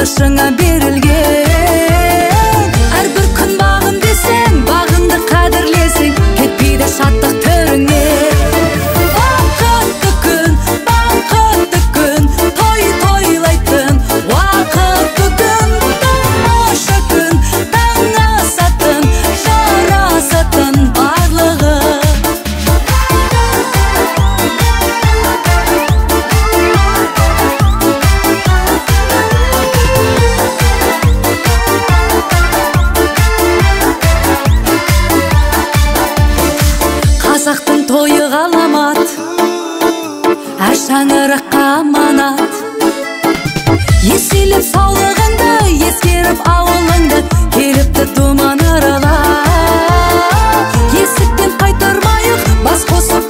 Қуанышыңа берілген. Әрбір күн бағым десең, бағыңды қадірлесең, кетпейді шаттық түріңнен. Бақытты күн, бақытты күн, той тойлайтын уақыт бүгін. Тамаша күн, таң асатын, жарасатын барлығы. Қазақтың тойы ғаламат, әр шаңыраққа аманат. Еселеп саулығыңды, ескеріп ауылыңды,